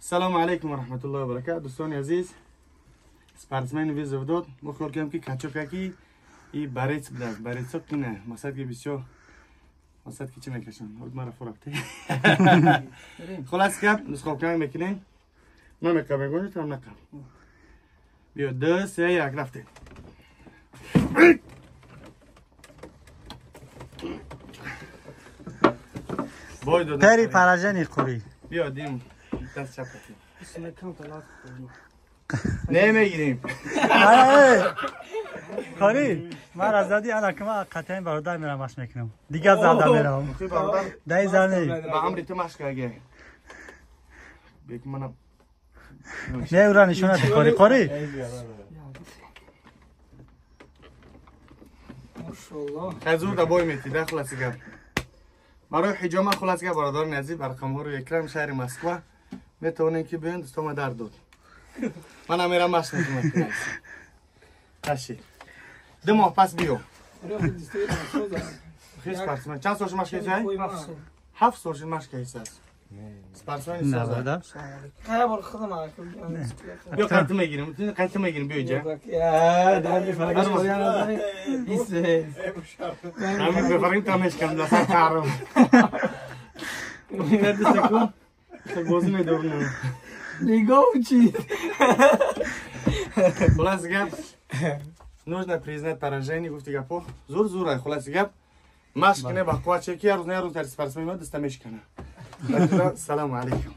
Салому алейкум ва раҳматуллоҳи ва баракат. Дӯстони азиз, спортсмен вызов дод. Мо хиёл кардем, ки качокаки и борец будааст. Борец о кине мақсад ки бисёр, мақсад ки чӣ мекашанд. Ҳод мара фурабте. Хулас гап, нусхобканак мекунем. Намеқаб мегӯни, там нақаб. Биё, ду, се, як, рафтем. Бой додам. Пери поражение хӯрӣ. Биё, дим. Даст чап кунем. Намегирем. Қори, ман аз зади ана кама қатъан бародар мерам, маш мекунам. Дигар зада мерам. Дай зани. Ба амри ту машк аге. Бек манам. Не, ура нишона қори, қори. Машаллоҳ. Хазур да бой мети, да, хуласи гап. Барои ҳиҷома, хуласи гап, бародарони азиз, бар рақамҳоро экран, шаҳри Москва метавонем ки биён. Дӯстома дар дод. Манам мерам, машк мекунам. Таши. 2 моҳ пас биё. Хеле спортсмен. Чанд сол машк кардӣ? 7 сол шуд машк кардааст. Спортсмени соза. Я бор худам. Биё, қайти мегирем. Қайти мегирем, биё иҷа. Ҳамин бефарқим та мешкам да сар қарам. Ина дисаку. Бозӣ медорнам. Нигоҳ учи. Хулас гап, нужно признать поражение, гуфти гапо. Зур зур, хулас гап. Машк не ба қувват чеки, як рӯз на як рӯз дар спортсмен даста мешкана. Салому алейкум.